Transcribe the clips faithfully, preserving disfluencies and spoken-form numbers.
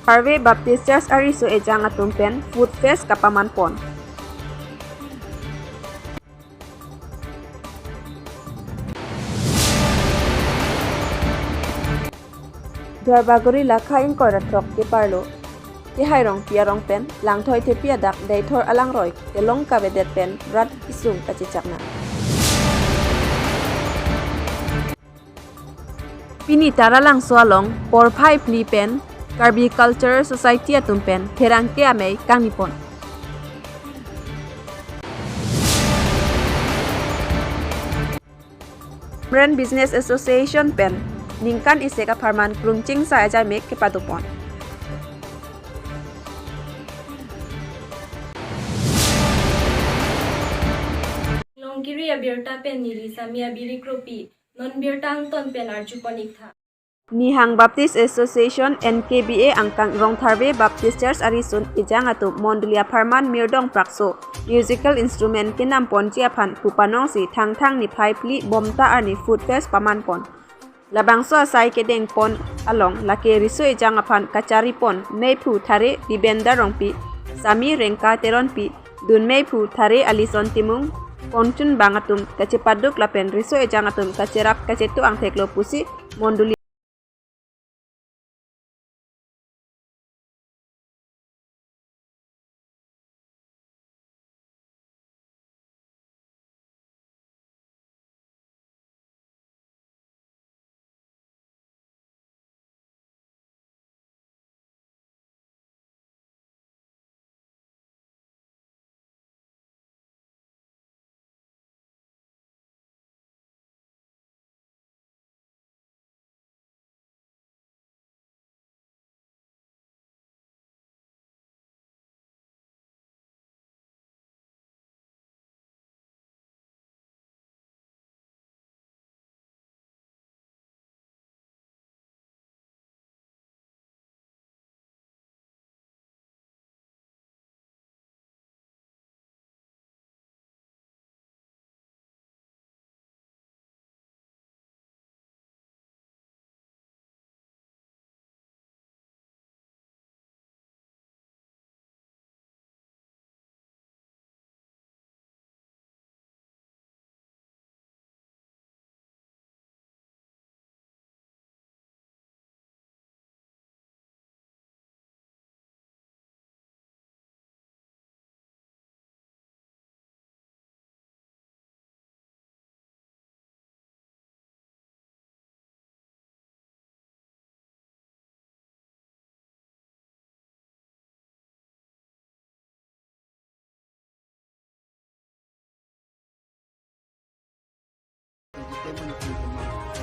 Tharve Baptist Church ariso ejang atum pen Food Fest kapaman pon. Duarbagori Lakha ingkoi ra throk keparlo Kehai Rongpi arong pen Langthoi Thepi adak Deithor alangroi kelong kavedet pen rat kesung kachechak nang. Pini Taralangso along porphai phli pen Karbi Cultural Society atum pen pherangke amei kangni pon. Simran Business Association pen ningkan isi apharman krungching sa ajai mek kepado pon. Longkiri abirta pen neli Sami abiri kropi, non birta angton pen arju pon ik tha. Nihang Baptist Association N K B A angkang Rongtharve Baptist Church ariso ejang atum mondoli apharman mirdong prakso musical instrument kenam ponji aphan pupanong si Thangthang niphai phli Bomta arni Food Fest paman pon. Labangso asai kedeng pon along lake riso ejang aphan kachari pon meiphu Thare Dibendra Rongpi, Sami Rengka Teronpi, dun meiphu Thare Alison Timung, pongchun bang atum kachepaduk lapen riso ejang atum kacherap kachetu angthek lo pusi mondoli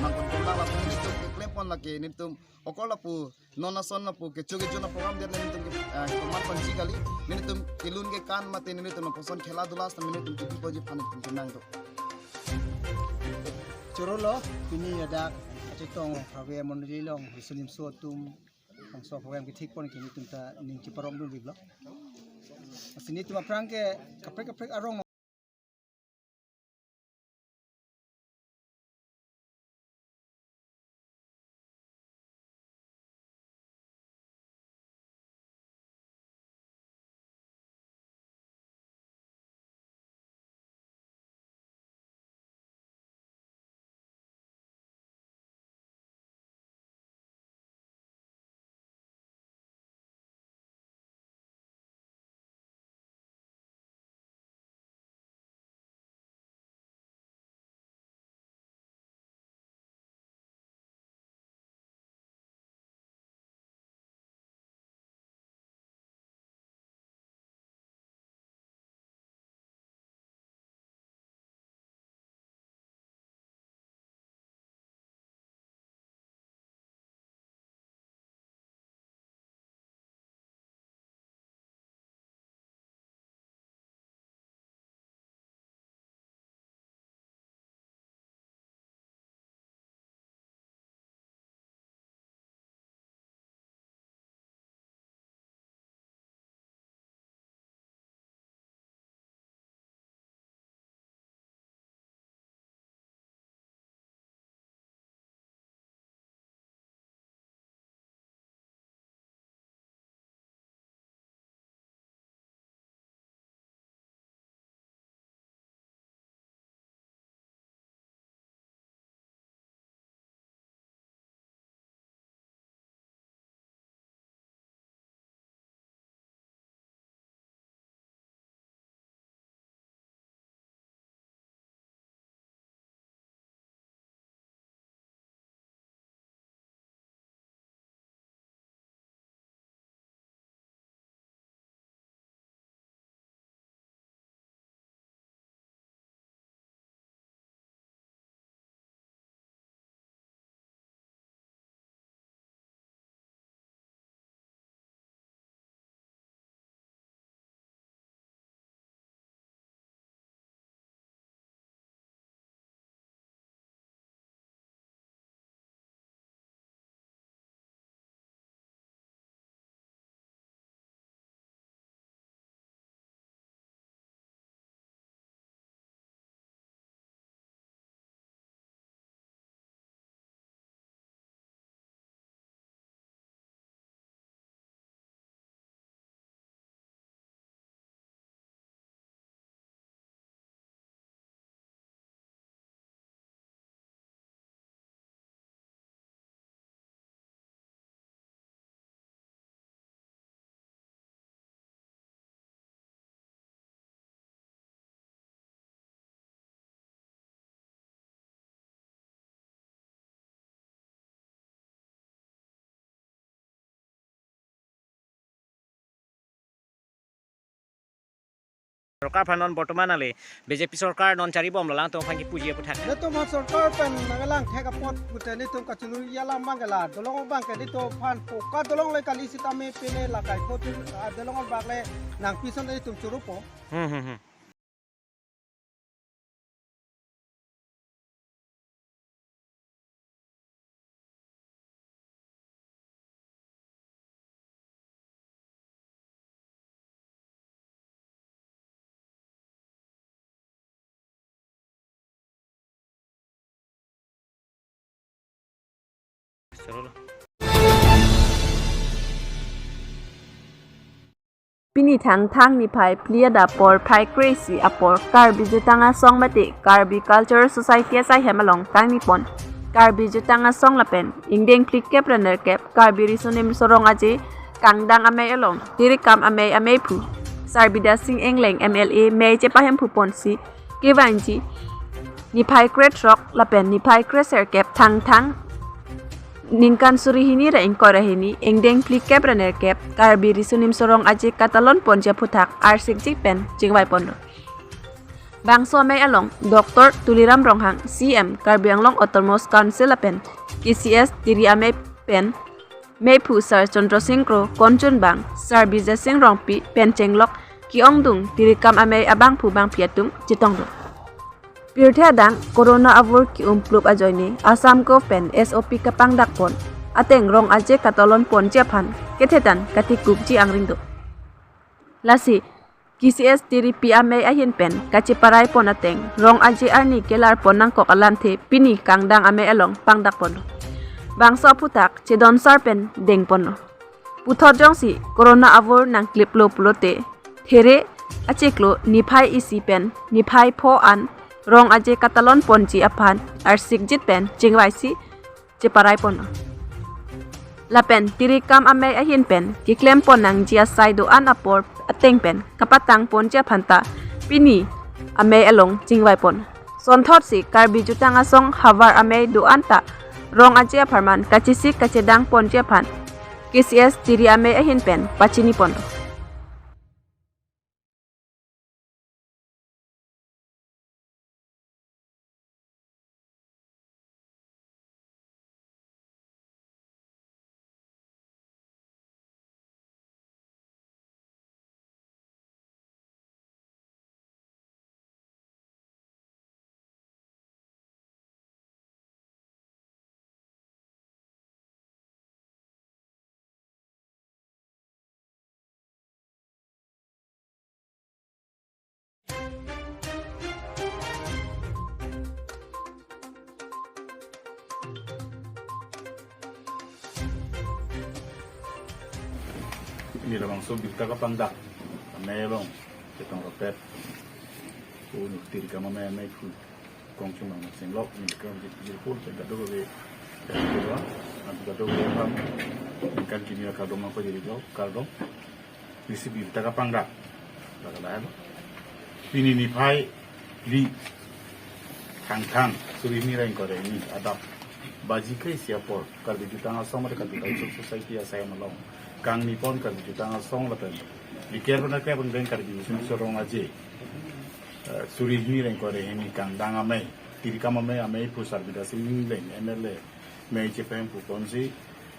Nangkon kemang lapu nelitum keklem pon lake nelitum okor lapu non ason lapu kecho kecho na program dia nelitum ke, eh, keman ponji kali nelitum kelun kekan mate nelitum lapuson khela dula seta nelitum chuti ponji aphan nelitum kenang do. Choro lo, pini adak kachetong Tharve mondoli along riso nimso atum bangso program kethik pon ke nelitum ta ning cheparong dun vik lo. Lasi nelitum aphrang ke kaprek kaprek arong Sorkar aphan non bortoman ale B J P sorkar non charibomlo, alangtum aphan kipuji aputhak. Netum aphan sorkar pen nangkelang thek apot pute netum kachunuri alam abang ke la, dolong abang ke netum aphan poka dolong le kali sitame pine lakai ko tu, ah, dolong abang le nangpison netum churupo. Hmm, hmm, hmm. Pini Thangthang niphai phli adap porphai kre-isi apor Karbi Jutang Asong mate Karbi Cultural Society asaihem along kangni pon Karbi Jutang Asong lapen ingdeng phlikep ra nerkep Karbi Riso Nimso Rong Aje kangdang amei along tirikam amei ameiphu Sarbida Sing Engleng M L A mei chepahemphu ponsi kevangji niphai krethrok lapen niphai kreserkep Thangthang ningkan suri hini ra ingkoi ra hini ingdeng phlikep ra nerkep Karbi Riso Nimso Rong Aje katalon ponji aphuthak arsikji pen chingvai ponlo. Bangso amei along Doctor Tuliram Ronghang, C M Karbi Anglong Autonomous Council lapen K C S tiri amei pen meiphu Sar Chandra Sing Kro, konchunbang Sar Bijay Sing Rongpi pen chenglok ke-ongdung tirikam amei abangphu bangphi atum chetongdun. Pirthe adang corona avur ke-umplup ajoine Assam Gov pen S O P kapangdak pon ateng rong aje katalon ponji aphan kethetan katikukji angring do. Lasi K C S tiripi amei ahin pen kacheparai pon ateng rong aje arni kelar pon nangkok alamthe pini kangdang amei along pangdak ponlo. Bangso aphuthak chedonsar pen deng ponlo. Puthot jongsi corona avur nangkliplo pulote, there achiklo niphai isi pen niphai pho an rong aje katalon ponji aphan arsikjit pen chingvaisi cheparai ponlo. Lapen tirikam amei ahin pen keklem pon nangji asai do-an apor ateng pen kapatang ponji aphanta pini amei along chingvai pon. Sonthotsi Karbi Jutang Asong havar amei do-an ta rong aje apharman kachesik kachedang ponji aphan K C S tiri amei ahin pen pachini ponlo. Pini labangso birta kapangdak amei along chetong ropet, unuk tirikam amei ameiphu kongchunbang nangchenglok, ningkan jirpo, pen kadokave, pen kadokave, pen kadokave, ningkan kimi akardom nangpajirlo, kardom. Isi birta kapangdak. Laga lahelo. Pini niphai phli Thangthang suri hini ra ingkoi ra hini adap baji kre-isi apor Karbi Jutang Asong mate Karbi Cultural Society asai along kangni pon Karbi Jutang Asong lapen diker pernah kaya pun beng Karbi Riso Nimso Rong Aje, eh, suri hini ra ingkoi ra hini kangdang amei, tirikam amei, ameiphu Sarbida Sing Engleng M L A mei chepahemphu ponsi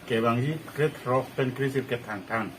kevangji krethrok pen kresirkep Thangthang.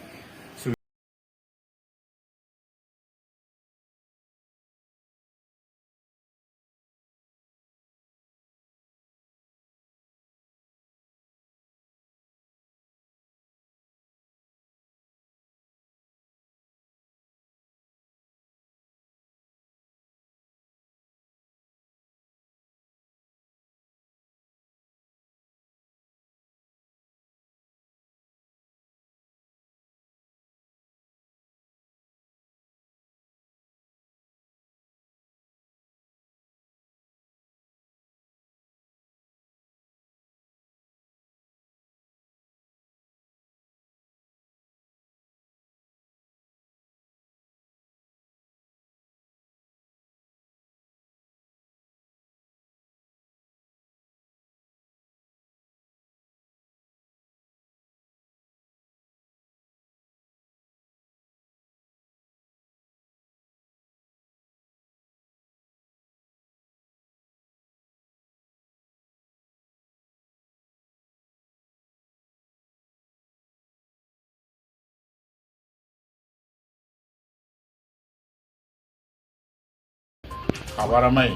Havar amei,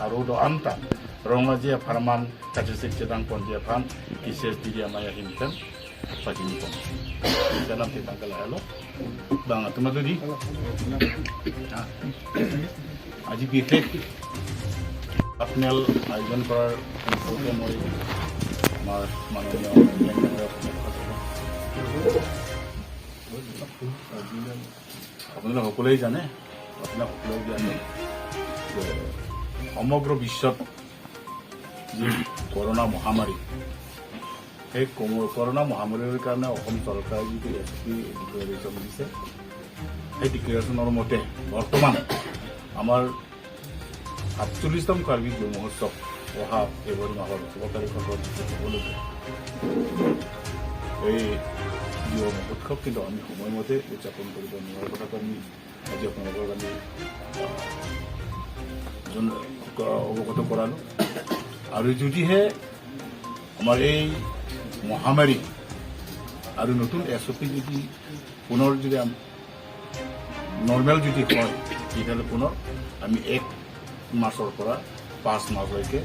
aro do-an ta, rong aje apharman kachesik chedang ponji aphan, K C S tiri amei ahin pen, pachini pon. Janam titang kala helo, bang atum adu di. Ha? আজি বিশেষ পানেল আয়োজন কৰাৰ সম্পৰ্কে মই আমাৰ মাননীয় মেয়ৰ মেয়ৰক আপোনালোকক আপোনালোকে সকলোৱে জানে, আপোনালোকে সকলোৱে জানে যে সমগ্ৰ বিশ্বত যি কৰোণা মহামাৰী, সেই কম-, কৰোণা মহামাৰীৰ কাৰণে অসম চৰকাৰে যিটো এছ অ' পি ডিক্লেৰেশ্যন দিছে, সেই ডিক্লেৰেশ্যনৰ মতে বৰ্তমান আমাৰ আঠচল্লিছতম কাৰ্বি যুৱ মহোৎসৱ অহা ফেব্ৰুৱাৰী মাহৰ সোতৰ তাৰিখৰ পৰা হ'বলগীয়া এই যুৱ মহোৎসৱ কিন্তু আমি সময়মতে উদযাপন কৰিব নোৱাৰাৰ কথাটো আমি আজি আপোনালোকক আমি, আহ, জন-, অৱগত কৰালোঁ। আৰু যদিহে আমাৰ এই মহামাৰী আৰু নতুন এছ অ' পি যদি পুনৰ যদি আম-, নৰ্মেল যদি হয়, তেতিয়াহ'লে পুনৰ আমি এক মাৰ্চৰ পৰা পাঁচ মাৰ্চলৈকে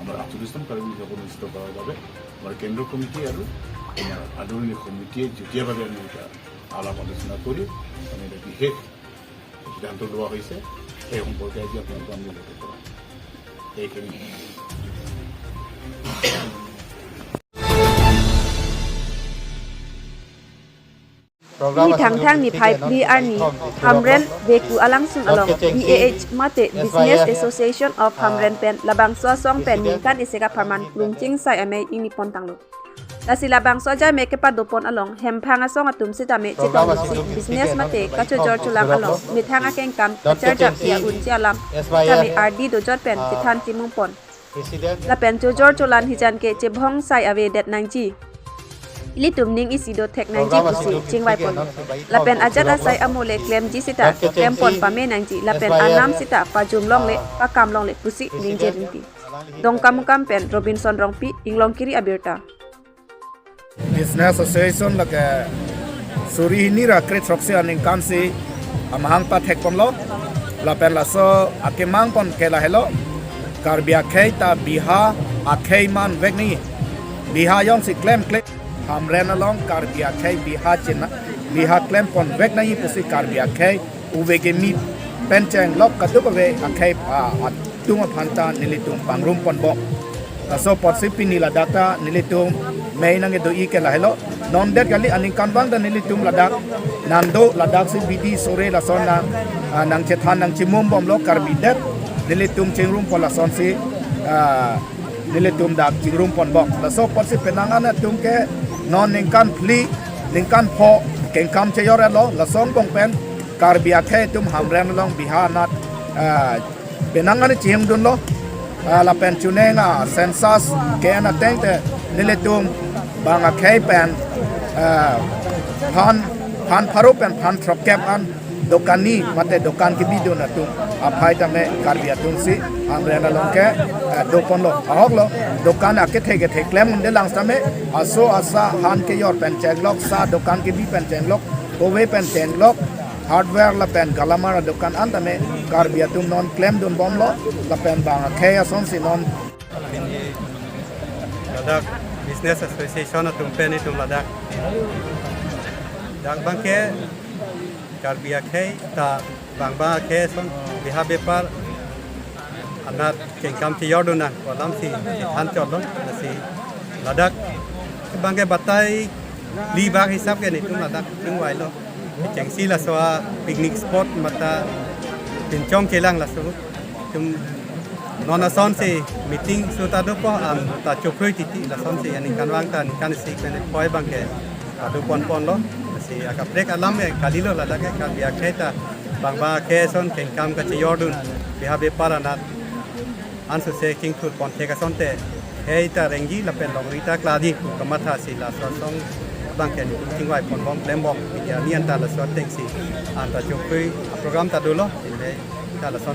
আমাৰ আঠচল্লিছতম কাৰ্বি অনুষ্ঠিত কৰাৰ বাবে আমাৰ কেন্দ্ৰীয় কমিটি আৰু আমাৰ আদৰণীয় সমিতিয়ে যুটীয়াভাৱে আমি এটা আলাপ আলোচনা কৰি আমি এটা বিশেষ সিদ্ধান্ত লোৱা হৈছে। সেই সম্পৰ্কে আজি আপোনালোকক আমি অৱগত কৰাম। এইখিনি। Ni Thangthang niphai phli arni Hamren Veku Alangsung along B A H mate Business Association of Hamren pen labangso asong pen ningkan isi kapharman Lungching Sai amei ingni pon tanglo. Lasi labangso ajai me kepadopon along hemphang asong atum sitame chetong isi business mate kachojor cholang along methang akengkam kacharjap tia unji alam sitame ardi dojot pen chethan chimung pon. Lapen chojor cholan hijan ke chebhong sai avedet nangji. Ilitum ning isi do thek nangji pusi chingvai pon. Lapen ajat asai amo le klemji sita klem pon pame nangji. Lapen anam sita pajum longle pakam longle pusi ningje rinti. Dongkamukam pen Robinson Rongpi, Inglongkiri abirta. Business Association lake suri hini ra kre throksi aningkan si amahang pathek ponlo. Lapen laso akemang pon ke lahelo. Karbi akhei ta biha akhei man vek ni. Biha jongsi klem klem. Hamren along Karbi akhei biha chena, biha klem pon vek nangji pusi Karbi akhei ove kimi pen chenglok kadokave akhei, ah, atum aphan ta nelitum pangrum ponbom. Laso apotsi pini ladak ta nelitum mei nangkedo-i ke lahelo. Non det kali aningkanvang ta nelitum ladak nangdo, ladak si bidi sore lason nang, ah, nangchethan nangchimum bomlo Karbi det. Nelitum chingrum pon lasonsi, ah, nelitum dak chingrum ponbom. Laso apotsi penang an atum ke non ningkan phli, ningkan pho kengkam cheyor-etlo. Laso angbong pen Karbi akhei atum Hamren along biha anat, ah, penang an chihimdunlo. Ah, lapen chuneng a census ke-en ateng te nelitum bang akhei pen, ah, phan, phan pharo pen phan throkkep an dokani mate dokan kebidun atum aphai tame Karbi atum si Hamren along ke, eh, doponlo. Ahoklo, dokan akethe kethe klem unde lang tame aso asa han keyor pen chenglok, sa dokan kebi pen chenglok, kove pen chenglok, hardware lapen galamara dokan an tame Karbi atum non klemdunbomlo. Lapen bang akhei asonsi non Ladak Business Association atum pen itum ladak dak bangke Karbi akhei ta bang bang akhei ason biha bepar anat kengkam cheyordun nang pu alam si than chotlo. Lasi ladak bangke batai phli bak hisap ke nelitum ladak chingvailo. Chengsi laso a picnic spot mate pinchong chelang laso. Itum non asonsi meeting seta dopo, anta chokroititi lasonsi aningkanvang ta ningkan isi pen phoi bangke pado ponponlo. Lasi akaprek alam ke kalilo ladak ke Karbi akhei ta bang bang akhei ason kengkam kacheyordun biha bepar anat ansose kingthur ponthek asonte hei ta rengji lapen longri ta kladi pu kamatha si laso asong bangke nelitum chingvai ponbom klembom. Pini arni anta laso atengsi anta chokroi program ta dolo. Pini ta lason